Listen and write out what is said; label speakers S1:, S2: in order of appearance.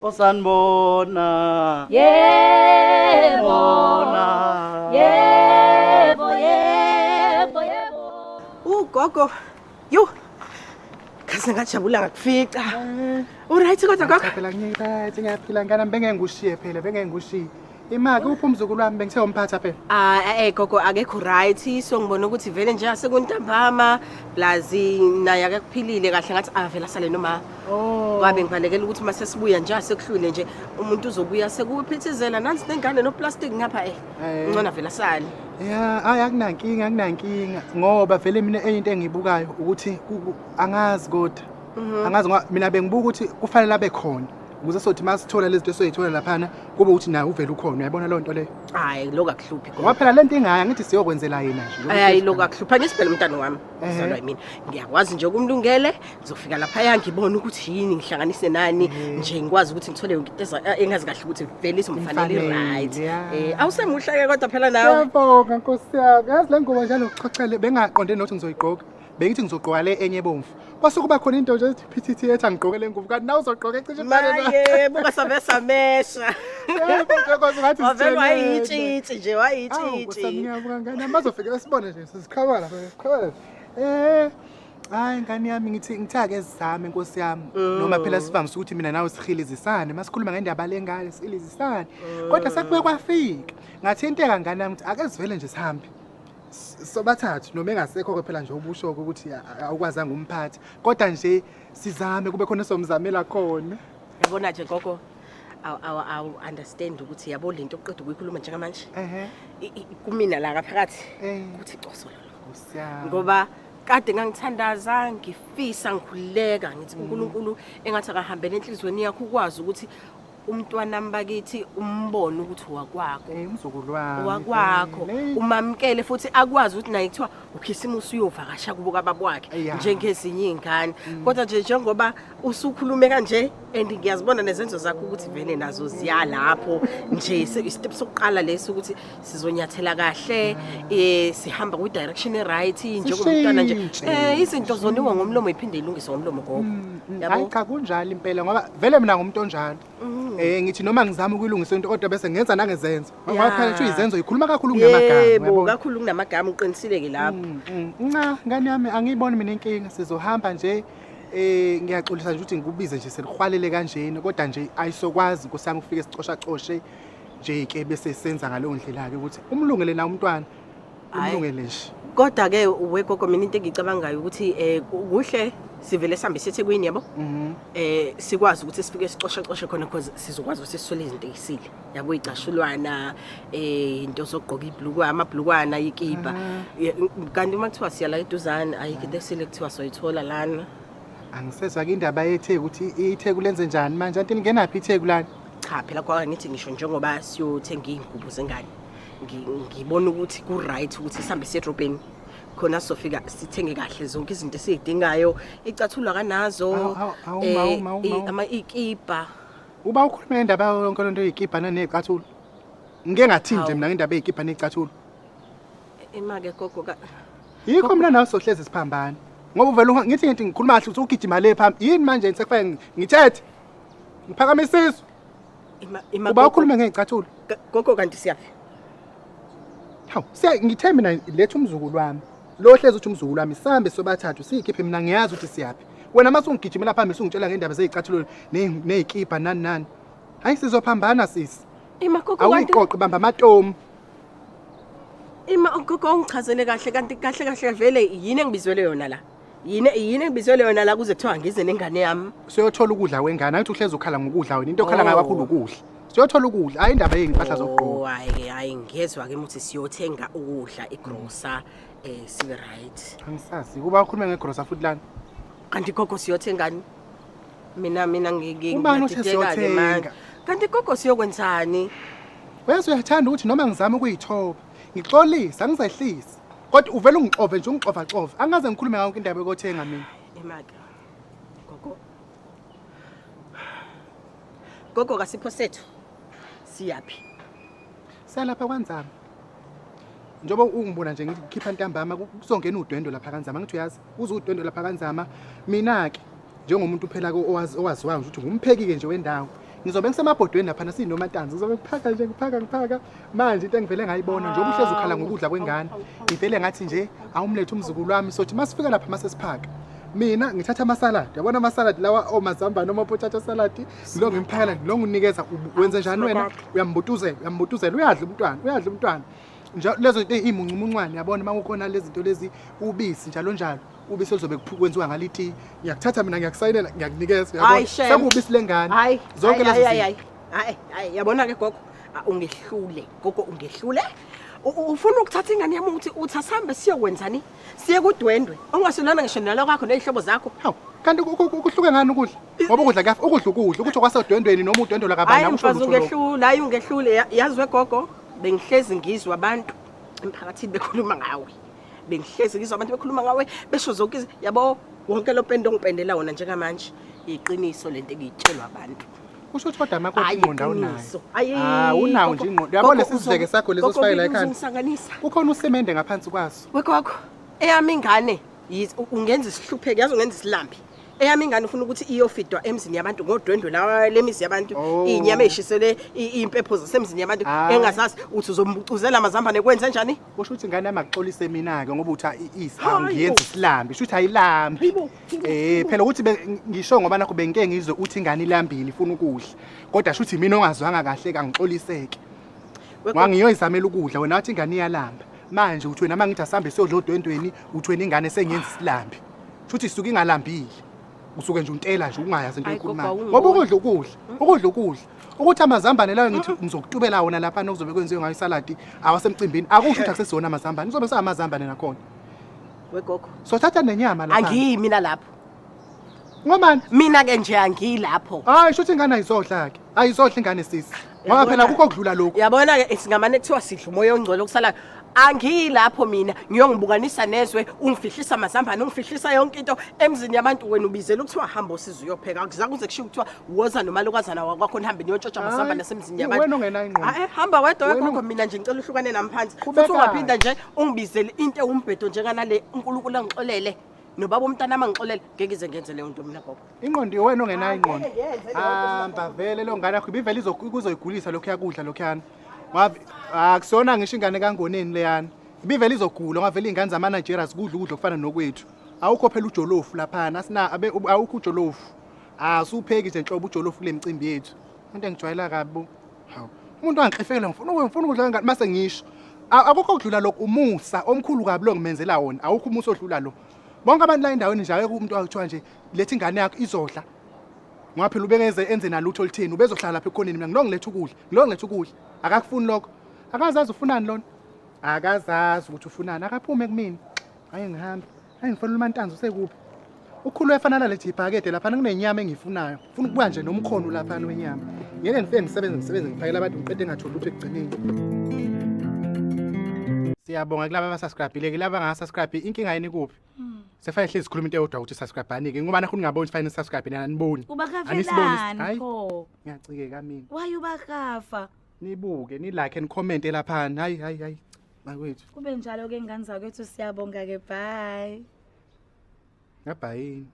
S1: Osanibona.
S2: Yebo.
S1: Bona.
S2: Yebo, yebo, yebo.
S3: Ugogo. Yo. Kaze ngajabula ngakufica. Uright kodwa gogo?
S4: Cha phela ngiyiphethe ngiyaphila ngane bengeke ngushiye phela bengeke ngushiye. Imaki uphi umzukulu wami bengithe umphatha phela.
S3: Ah gogo akekho right, so ngibona ukuthi vele nje asekuntambama plus naye akakuphilile kahle, ngathi avela sale noma.
S4: Oh.
S3: Kwabe ngibalekela ukuthi uma sesibuya nje asekuhlwile nje umuntu uzobuya sekuphithizela nansi nengane noplastic ngapha eh.
S4: Eh.
S3: Ngcono vele asale.
S4: Ya, hayi akunankinga akunankinga ngoba vele mina enye into engiyibukayo ukuthi angazi kodwa. Angazi ngoba mina bengibuka ukuthi kufanele abe khona. Ukuze sothi masithola lezi zinto esoyithola laphana kube ukuthi naye uvele ukhona, uyayibona leyo nto leyo.
S3: Hayi lokho akuhluphi gogo.
S4: Ngoba phela lento ingaya ngithi siyokwenzela yena nje.
S3: Hayi lokho akuhluphi, angisibhele umntana wami.
S4: Ehhe.
S3: Uzalwa yimina. Ngiyakwazi nje ukumlungele, ngizofika laphaya ngibone ukuthi yini ngihlanganise nani nje ngikwazi ukuthi ngithole yonke into engazi kahle ukuthi vele izomfanele
S4: Imfanele,
S3: right.
S4: ya.
S3: Awusemuhle ke kodwa phela nawe.
S4: Ngiyabonga Nkosi yami. Yazi le ngubo njalo uchochele bengaqonde nokuthi ngizoyigqoka. Bengithi ngizogqoka le enye ebomvu. Kwase kuba khona into nje ethi phithithi ethi angigqoke le ngubo kanti nawe uzogqoka ecishe ifane nayo.
S3: Maye buka save samesha.
S4: Yebo, Nkosi ngathi
S3: Wavele
S4: sitshelene.
S3: wayitshitshi nje
S4: Awu, Nkosi yami,
S3: wayitshitshi.
S4: ngiyabonga ngane yami. Bazofike besibone nje siziqhawala lapha, siqhawala. Hayi ngane yami ngithi ake sizame Nkosi yami. Noma phela sivamise ukuthi mina nawe sihilizisane masikhuluma ngendaba lengane sihilizisane. Kodwa sekubuye kwafika. Ngathinteka ngane yami ukuthi ake sivele nje sihambe. Sobathathu noma engasekho ke phela nje ubusho ukuthi awukwazanga umphathi. Kodwa nje sizame kube khona somzamela khona.
S3: Yabona nje gogo awu understand ukuthi yabo lento oqeda ukuyikhuluma njengamanje.
S4: Ehhe.
S3: Kumina la ngaphakathi
S4: Eh.
S3: kuthi cosololo.
S4: Nkosi yami.
S3: Ngoba kade ngangithandaza ngifisa ngikhuleka ngithi uNkulunkulu engathi akahambele enhlizweni yakho ukwazi ukuthi umntwana bakithi umbone ukuthi wakwakho.
S4: Umzukulu wami.
S3: Wakwakho
S4: Le-
S3: umamkele futhi akwazi ukuthi naye kuthiwa ukhisimusi uyovakasha kubo kababa wakhe
S4: Ya.
S3: njengezinye iy'ngane. Kodwa nje njengoba usukhulume kanje and ngiyazibona nezenzo zakho ukuthi vele nazo ziya lapho nje istep sokuqala lesi ukuthi sizonyathela kahle, sihamba kwi-direction e-right njengomntwana nje.
S4: Sishintshe.
S3: Izinto zoniwa ngomlomo iphinde ilungiswe ngomlomo gogo. Yabo?
S4: Hayi cha kunjalo impela ngoba vele mina ngumuntu onjalo. Ngithi noma ngizama ukuyilungisa into kodwa bese ngenza nangezenzo. Ngoba phela kuthiwa izenzo ikhuluma kakhulu kunamagama.
S3: Yebo,
S4: uyabona?
S3: kakhulu kunamagama uqinisile ke lapho.
S4: Nca ngane yami angiyiboni mina inkinga sizohamba nje. Ngiyaxolisa nje ukuthi ngikubize nje selihwalele kanjena kodwa nje ayisokwazi Nkosi yami ukufika sicosha coshe nje ke bese senza ngaleyo ndlela ke ukuthi umlungele na umntwana.
S3: Hhayi.
S4: Umlungele nje.
S3: Kodwa ke wegogo mina into engicabangayo ukuthi kuhle sivele sihambe siyeThekwini yabo. Sikwazi ukuthi sifike sicoshe coshe khona because sizokwazi ukuthi sithole izinto ezisile. Yabo icashulwana, into zokugqoka ibhlukwana, amabhlukwana, ikipa. Kanti uma kuthiwa siya la eduzane ayikho into esile kuthiwa soyithola lana.
S4: Angisezwa ke indaba yeTheku ukuthi iTheku lenze njani manje anti ningenaphi iTheku lana?
S3: Cha phela kwaka ngithi ngisho njengoba siyothenga iy'ngubo zengane. Ngibona ukuthi ku-right ukuthi sihambe siye edrobheni. Khona sizofika sithenge kahle zonke izinto esiy'dingayo. Icathulo akanazo,
S4: Awu, awu, awu, mawu, mawu, mawu.
S3: ikipa.
S4: Uba ukhulume ngendaba yonke lento yeyikipa naney'cathulo. Ngike ngathini nje
S3: Hawu.
S4: mina ngendaba yeyikipa ney'cathulo.
S3: Ima-ke gogo ka
S4: Yikho mina nawe sohlezi siphambana. Ngoba uvele ngithi ngikhuluma kahle uthi ugijima le phambi. Yini manje ngisekufanele ngithethe? Ngiphakamise isisu.
S3: Ima
S4: Uba
S3: gogo.
S4: ukhulume ngey'cathulo.
S3: Gogo kanti siyaphi?
S4: Hawu, siya ngithe mina letha umzukulu wami. Lo hlezi uthi umzukulu wami sihambe sobathathu siyikhiphe mina ngiyazi ukuthi siyaphi. Wena mase ungigijimela phambili usungitshela ngendaba zey'cathulo ney'kipa nani nani. Hayi sizophambana sisi.
S3: Ima gogo kanti
S4: Awuyiqoqe bamba amatomu.
S3: Ima gogo ungichazele kahle kanti kahle kahle vele yini engibizwele yona la? Yini engibizwele yona la kuze kuthiwa ngize nengane yami?
S4: Siyothola ukudla wengane, angithi uhlezi ukhala ngokudla wena. Into okhala ngayo
S3: Oh.
S4: kakhulu ukudla. Siyothola ukudla, hayi indaba yey'mpahla zokugqoka.
S3: Oh, hayi ke, hayi ngiyezwa ke ukuthi siyothenga ukudla igrosa, sibe right.
S4: Angisazi kuba ukhulume ngegrosa futhi lana.
S3: Kanti gogo siyothengani? Mina
S4: Ubani othe
S3: ngiyadideka-ke
S4: siyothenga?
S3: manje. Kanti gogo siyokwenzani?
S4: Uyazi uyathanda ukuthi noma ngizama ukuyithoba, ngixolise, angizehlisi. Kodwa uvele ungixove nje ungixovaxove. Angaze ngikhulume ngayo indaba yokuthenga mina.
S3: Imaka. Gogo. Gogo kasipho sethu. Siyaphi?
S4: Salapha kwaNzama. Njengoba ungibona nje ngikhipha ntambama kuzongena udwendwe lapha kaNzama, ngithi uyazi, uze udwendwe lapha kaNzama. Mina ke njengomuntu phela ke owaziwayo nje ukuthi ngumpheki ke nje wendawo. Ngizobe ngisemabhodweni laphana sinoMantanzi. Ngizobe ngiphaka nje ngiphaka ngiphaka. Manje into engivele ngayibona njengoba uhlezi ukhala ngokudla kwengane. Ngivele ngathi nje awumlethe umzukulu wami sothi masifika lapha masesiphaka. Mina ngithatha amasaladi. Yabona amasaladi lawa omazambane omapotato salad. Ngilo ngimphakela ngilo nginikeza wenze njani wena? Uyambutuzela, uyambutuzela uyadla umntwana, uyadla umntwana. Njalo lezo zinto ezimuncu muncwane yabona uma kukhona lezi zinto lezi ubisi njalo njalo. Ubisi oluzobe kwenziwa ngalo itiye. Ngiyakuthatha mina ngiyakusayinela ngiyakunikeza uyabona.
S3: Hayi, shem.
S4: Sekuwubisi lengane.
S3: Hayi,
S4: Zonke
S3: hayi,
S4: lezo
S3: hayi,
S4: zinto.
S3: hayi. Hayi, hayi, yabona ke gogo, ah, ungehlule, gogo ungehlule. Ufuna ukuthatha ingane yami uthi uthi asambe siyokwenzani? Siye kudwendwe. Ongasolana ngisho nalo kwakho nezihlobo zakho.
S4: Hawu, kanti kuhluke ngani ukudla? Ngoba ukudla kuyafa, ukudla ukudla, ukuthi okwasedwendweni noma udwendwe lwakabani
S3: Hayi
S4: akusho
S3: mfazi
S4: lutho lokho.
S3: ungehlule, hayi ungehlule. Yazi wegogo, bengihlezi ngizwa abantu emphakathini bekhuluma ngawe. Bengihlezi ngizwa abantu bekhuluma ngawe besho zonke yabo wonke lo pende ongipendela wona njengamanje. Iqiniso lento engiyitshelwa abantu.
S4: Kusho ukuthi kodwa makoti
S3: Hayi
S4: ingqondo awunayo.
S3: iqiniso. Hayi.
S4: Ah, unawo nje ingqondo. Uyabona lesi sidleke sakho leso
S3: Gogo,
S4: sifake la ekhanda.
S3: uzongisanganisa.
S4: Kukhona usemende ngaphansi kwaso.
S3: Wegogo, eyami ingane ungenza isihlupheke, yazi ungenza isilambi. Eyami ingane ufuna ukuthi iyofidwa emzini yabantu ngodwendwe la lemizi yabantu,
S4: Oh.
S3: inyama eshiselwe impepho zasemzini yabantu
S4: Ah.
S3: engazazi uthi uzombucuzela amazambane kwenze njani?
S4: Kusho ukuthi ingane yami akuxolise mina-ke ngoba uthi
S3: Hayi
S4: ngiyenza
S3: bo.
S4: isilambi, kusho ukuthi ayilambi.
S3: Hayibo, hayibo,
S4: Eh phela ukuthi ngisho ngoba nakho bengike ngizwe uthi ingane ilambile ifuna ukudla. Kodwa sho ukuthi mina ongazwanga kahle kangixoliseke.
S3: Wegogo,
S4: Ngoba ngiyoyizamela ukudla wena wathi ingane iyalamba. Manje uthi wena mangithi asambe siyodla odwendweni uthi wena ingane sengiyenza isilambi. Sho ukuthi isuke ingalambile. Usuke nje untela nje ungayazi into
S3: Hayi, gogo,
S4: oyikhulumayo.
S3: awungiboni.
S4: Ngoba ukudla ukudla, ukudla ukudla. Ukuthi amazambane layo ngithi ngizokutubela wona lapha okuzobe kwenziwe ngayo isaladi awasemcimbini. Akusho ukuthi akusesiwona amazambane, kuzobe seamazambane nakhona.
S3: Wegogo.
S4: Sothatha nenyama lapha.
S3: Angiyi mina lapho.
S4: Ngobani?
S3: Mina ke nje angiyilapho.
S4: Hayi shuthi ingane ayizodla ke. Ayizodla ingane sisi. Ngoba phela
S3: Yabona-
S4: kukho okudlula lokhu.
S3: Yabona ke singamane kuthiwa sidla umoya ongcwele okusalayo. Angiyilapho mina ngiyongibukanisa nezwe ungifihlisa amazambane ungifihlisa yonke into emzini yabantu wena ubizela ukuthiwa hamba usize uyopheka akuzange kuze kushiwo kuthiwa woza nomalokazana wakwakho nihambe niyotshontsha amazambane
S4: Hayi,
S3: asemzini yabantu.
S4: wena ongenayo ingqondo.
S3: Ah, eh, hamba wedwa
S4: Wena
S3: wegogo mina nje ngicela uhlukane nami phansi.
S4: Qhubeka.
S3: Futhi ungaphinda nje ungibizele into ewumbhedo njenganale uNkulunkulu angixolele. Nobaba umntana angixolele ngeke ngize ngenze leyo nto mina gogo.
S4: Ingqondo wena ongenayo ingqondo.
S3: Angeke ngiyenze leyo nto.
S4: Hamba vele lo ngane yakho ibivele kuzoyigulisa lokhu yakudla lokhuyana. Ngoba akusona ngisho ingane kaNgoneni leyana. Ibivele izogula ngoba vele iy'ngane zama-Nigeria zikudla ukudla okufana nokwethu. Awukho phela ujolofu laphana asina awukho ujolofu. Asupheki nje nhlobo ujolofu kule micimbi yethu. Into engijwayela kabi bo. Hawu. Umuntu angixifela ngifuna ngifuna ukudla kwengane mase ngisho. Akukho okudlula lokhu umusa omkhulu kabi lo ngimenzela wona. Awukho umusa odlula lo. Bonke abantu la endaweni nje akekho umuntu akuthiwa nje letha ingane yakho izodla. Ngoba phela ubengeze enze nalutho olutheni ubezohlala lapha ekhoneni mina ngilo ngiletha ukudla. Ngilo ngiletha ukudla. Akakufuni lokho. Akazazi ufunani lona. Akazazi ukuthi ufunani. Akaphume kumina. Hayi ngihambe. Hayi ngifonela uMantanzi usekuphi? Ukhulu efana nalethi ibhakede lapha kunenyama engiyifunayo. Ufuna ukubuya nje nomkhono lapha wenyama. Ngeke ngifike ngisebenze ngisebenze ngiphakele abantu ngiqede ngatholi lutho ekugcineni. Siyabonga kulaba abasubscribe-ile kulaba abangasubscribe inkinga yini kuphi? Sefanele hlezi sikhuluma into eyodwa ukuthi subscribe-ani-ke ngoba nakho ningaboni sifanele nisubscribe nina aniboni. Anisiboni.
S1: Ubakafelani
S4: Hayi
S1: pho?
S4: ngiyacikeka mina.
S1: Why ubakafa?
S4: Nibuke ni like and comment laphana. Hayi hayi hayi. Bakwethu.
S1: Kube njalo ke ngane zakwethu siyabonga ke bye.
S4: Ngabhayini.